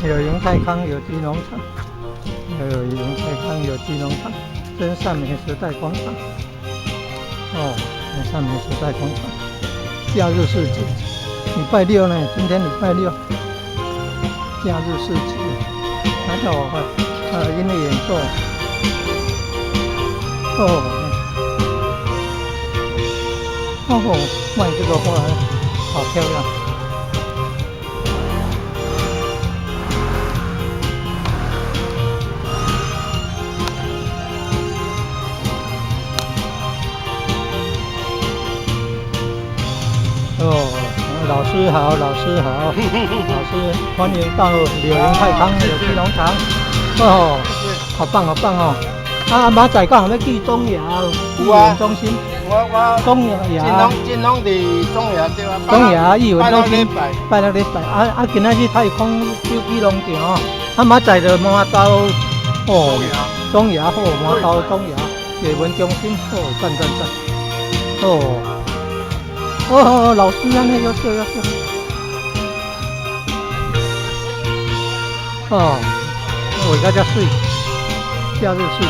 柳營泰康有機農場，柳營泰康有機農場，真善美時代廣場。哦，真善美時代廣場，假日市集，禮拜六呢？今天禮拜六，假日市集，還有音樂演奏。哦，哦，賣這個花好漂亮。哦，老師好，老師好，老師歡迎到柳營泰康有機農場。哦，好棒好棒哦！啊，明仔載講欲去中雅藝文中心。我我中雅。進攏佇中雅對啊。中雅藝文中心。拜六禮拜啊啊！今仔日泰康有機農場哦，啊明仔載就滿到哦，中雅好，滿到中雅藝文中心，哦，讚讚讚，哦。哦，老師按呢優秀優秀。哦，畫甲遮媠，假日市集。